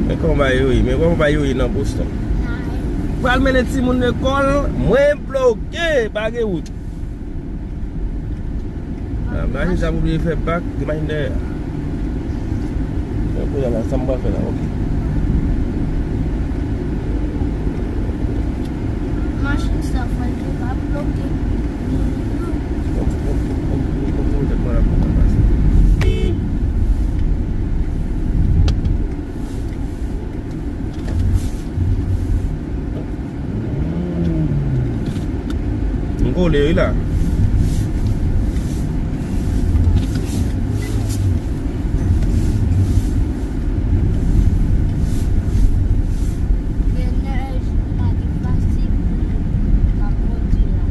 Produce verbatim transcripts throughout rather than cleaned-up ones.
Men kòman bagay yo ye? Men kòman bagay yo ye nan Boston? Pral mennen timoun lekòl, mwen bloke, pa gen wout. Ah, machin sa pou li fè bak, gen machin dèyè. Mwen kounye a la, sa m pral fè la, oke. Machin sa fè l te ka bloke. Bon, bon, bon, bon, bon, bon, bon, bon, bon, bon, bon, bon, bon. M kole wi la. Gen nèj, pa gen plastik pou nou ka kondui la.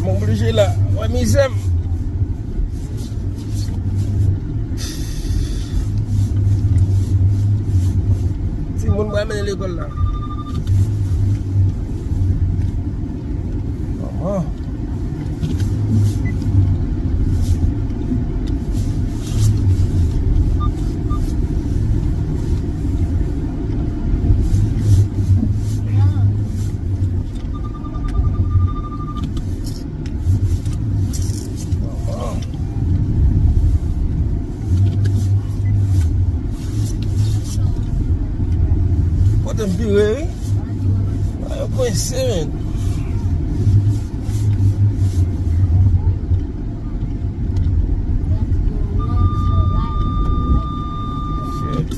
Mwen oblije la. Wè mizè m. Timoun mwen mennen lekòl la. Manman. Pote m vire wi. A, yo kwense, men. Shit.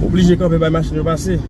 Oblije kanpe bay machin yo pase.